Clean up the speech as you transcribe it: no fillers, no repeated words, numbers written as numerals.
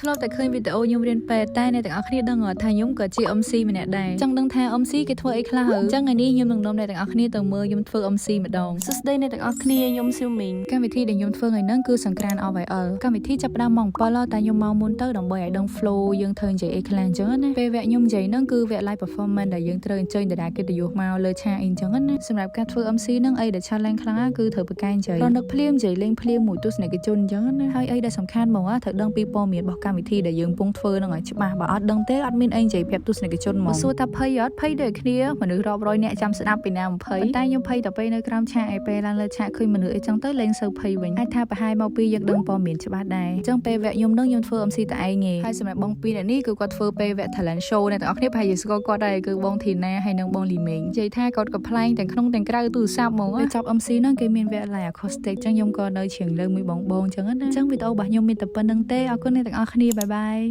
ធ្លាប់តែឃើញវីដេអូខ្ញុំរៀនពេទ្យតែអ្នកទាំងអស់គ្នាដឹងអត់ថាខ្ញុំក៏ជា MC ម្នាក់ដែរចង់ដឹងថា MC គេធ្វើអីខ្លះហើយអញ្ចឹងថ្ងៃនេះខ្ញុំនឹងនាំអ្នកទាំងអស់គ្នាទៅមើលខ្ញុំធ្វើ MC ម្ដង សួស្តីអ្នកទាំងអស់គ្នាខ្ញុំស៊ូមីង កម្មវិធីដែលខ្ញុំធ្វើថ្ងៃហ្នឹងគឺសង្ក្រាន OYL កម្មវិធីចាប់ផ្ដើមម៉ោង7តែខ្ញុំមកមុនទៅដើម្បីឲ្យដឹង flow យើងធ្វើនិយាយអីខ្លះអញ្ចឹងណាពេលវគ្គខ្ញុំនិយាយហ្នឹងគឺវគ្គ live performance ដែលយើងត្រូវអញ្ជើញតារាកិត្តិយសមកលើឆាកអីអញ្ចឹងណាសម្រាប់ការធ្វើ MC ហ្នឹងអីដែល challenge ខ្លាំងណាស់គឺត្រូវបកកែនិយាយរនឹកភ្លាមនិយាយលេងភ្លាមមួយទស្សនិកជនអញ្ចឹងណាហើយអីដែលសំខាន់ហ្មងត្រូវដឹងពីព័ត៌មានរបស់កម្មវិធីដែលយើងកំពុងធ្វើហ្នឹងឲ្យច្បាស់បើអត់ដឹងទេអត់មានអីនិយាយប្រាប់ទស្សនិកជនហ្មងសួរថាភ័យអត់ភ័យដូចគ្នាមនុស្សរាប់រយនាក់ចាំស្ដាប់ពីណាមិនភ័យប៉ុន្តែខ្ញុំភ័យតែពេលនៅក្រោមឆាកឯពេលឡើងលើឆាកឃើញមនុស្សអីចឹងទៅលែងសូវភ័យវិញអាចថាប្រហែលមកពីយើងដឹងព័ត៌មានច្បាស់ដែរអញ្ចឹងពេលវគ្គខ្ញុំនឹងខ្ញុំធ្វើ MC តែឯងឯងហើយសម្រាប់បងពីរអ្នកនេះគឺគាត់ធ្វើពេលវគ្គ talent show អ្នកទាំងអស់គ្នាប្រហែលជាស្គាល់គាត់ដែរគឺបងធីណាហើយនិងបងលីមេងនិយាយថាគាត់ក៏ប្លែងទាំងក្នុងទាំងក្រៅទូរស័ព្ទហ្មងពេលចប់ MC ហ្នឹងគេមានវគ្គ live acoustic ចឹងខ្ញុំក៏នៅច្រៀងលើមួយបងបងចឹងណាអញ្ចឹងវីដេអូរបស់ខ្ញុំមានតែប៉ុណ្្នឹងទេអរគុណអ្នកទាំងអស់គ្នាbye bye.